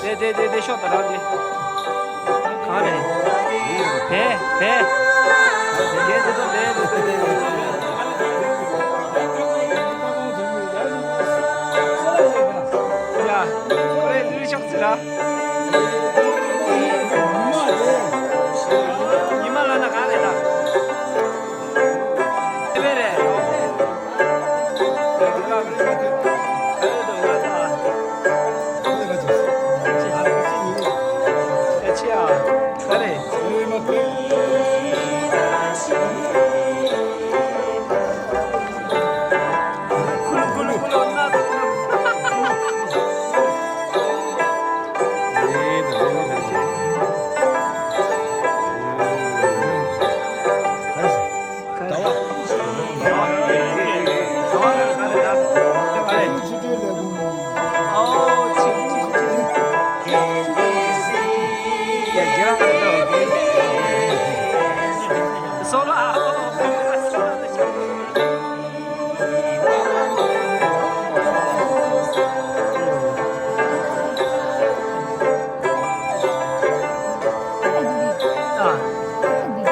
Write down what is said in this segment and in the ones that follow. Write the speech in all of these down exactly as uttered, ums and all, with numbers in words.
དེ་དེ་དེ་དེ་ཤོག་ད་རང་དེ། གང་རེད། དེ་དེ། དེ་དེ་ཚོ་དེ་དེ་ཚོ་དེ། ཡ། ཁོ་རེ་ལུས་ཤོག་ཟེར་ར། ཉི་མ་ལ་ན་གང་རེད་ད། དེ་རེད།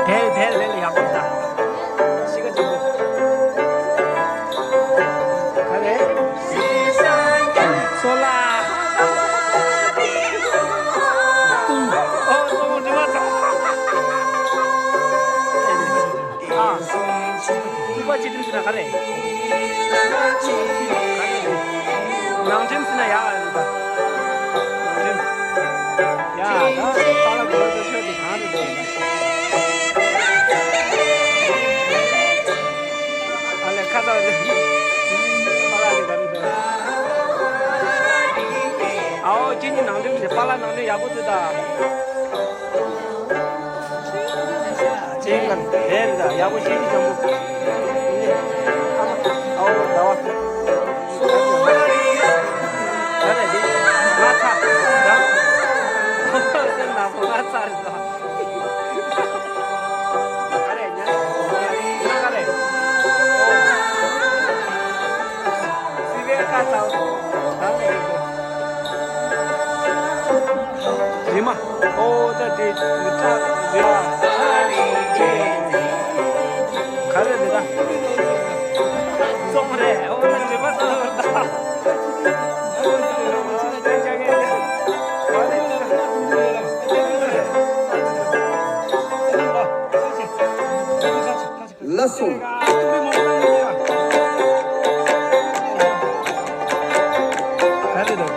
དེ་དེ་ལས་ཡག་པོ་ད། གཞིས་ཀ་ཆེན་པོ། ག་རེ། སོ་ལ། ཨོ་སོ་མོ་འདྲི་མ་ཚང་། ཨ། ལྐུགས་པ་ཅི་འདྲ་ཟེར་ན་ག་རེ། ནང་ཁྲིམས་ཟེར་ན་ཡག་ཨ་རེད་ད། ནང་ཁྲིམས། ཡ་ད་ས་ལ་གོ་ཚོ་ཆོས་ཀྱི་གང་རེད་འདུག་ཨ་ལས་ཁ་ཚ་རེད། ཨ་ལ་རེད་ད་རེད་ད། ཨའོ་ཁྱེད་གཉིས་ནང་ཁྲིམས་ཟེར་པཱ་ལགས་ནང་ཁྲིམས་ཡག་པོ་འདུག་ད། ཅིང་ལ་དེར་ཡག་པོ་ཤེས་ཀྱི་འཇམ་པོ། ཨའོ་ཟླ་བ། ད་ལྟ་འདི་ང་ཚ། ད་སེམས་ནག་པོ་ང་ཚ་རེད་ད། ག་རེ་ཉལ་ཉལ་ག་རེ། སི་བའི་ཁ་ཚ། ད་ལྟ་འདི། རི་མ། ཨོ་ད་དེ་ནི་ཏྲ་རི་མ། ག་རེ་རེད་ད། རྩོམ་རེད་ཨོ་ད་རི་མ་ད་ར་ད། ལགས་སོ། ག་རེ་འདུག་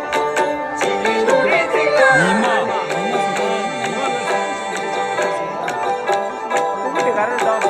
ཉི་མ། ཉི་མ་ཟེར་ན། ཉི་མ་ཟེར་ན། ཨོ་དེ་ག་རེ་འདུག་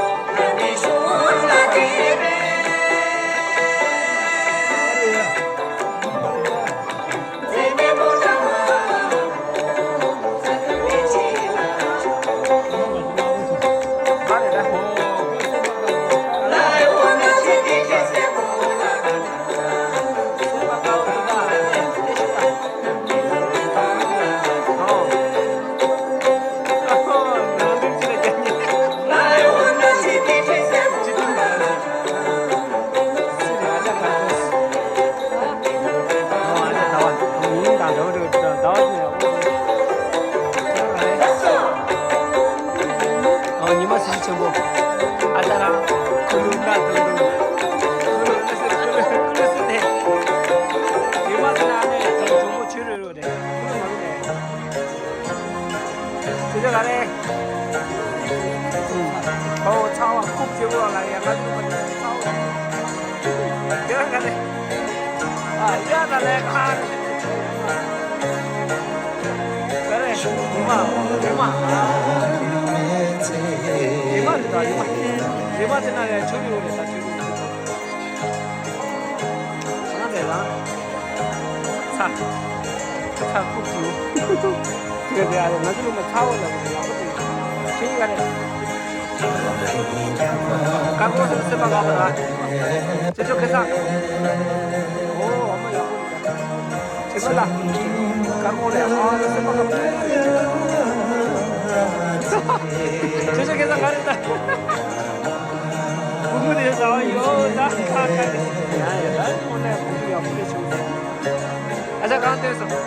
ཉི་མ་སྲིད་ཞུ་ཆེན་པོ། ཨ་ད་ར། ཁུ་ལུ་ན་དུ་ལུ། ཁུ་ལུ་ནི་སི་ཁུ་ལུ་ཁུ་ལུ་སི་ནེ། ཉི་མ་སི་ན་ནེ་དུ་དུ་མོ་ཆུ་རུ་རུ་རེ། ཁུ་ལུ་མ་རུ་རེ། ཅི་ཟེར་ག་རེ། ཨོ་ཚ་བ་ཁུག་ཅེ་བོ་ལ་ཡ་ང་ཚོ་མ་ཚ་བ། དེ་ར་ག་རེ། ཨ་ཡ་ད་ལེ་ཁ། ག་རེ་ཞུ་གུ་མ་གུ་མ། ཉི་མ་རེད་ད་ཉི་མ། ཉི་མ་དེ་ན་ཡ་ཆུ་རུ་རེད་ད་ཆུ་རུ། ང་རེད་ལ། ཚ། ཚ་ཁུག་ཅུ། དེ་རེད་ཨ་རེད་ང་ཚོ་ལུང་མ་ཚ་བོ་ལ་རེད་ཡག་པོ་འདུག་ཁྱེད་གཉིས་ག་རེད། ཀ་ཀོ་སེམས་པ་ལགས་པ་ལ། ཅི་ཅོ་ཁེ་སང་། ཨོ་ཨ་མ་ཡག་པོ་འདུག་ཅི་ཅོ་ལ། ཀ་ཀོ་ལ་ཨ་སེམས་པ་ལགས་པ། ཅི་ཅོ་ཁེ་སང་ག་རེད་ད། ཕྲུ་གུ་དེ་ཟ་བ་ཡོད་ད་ཁ་ཁ་དེ། ཡ་ཡ་ད་ཁོ་ནས་ཕྲུ་གུ་ཡག་པོ་དེ་བྱུང་སོང་། ཨ་ཅག་གང་སྟོན་སོང་།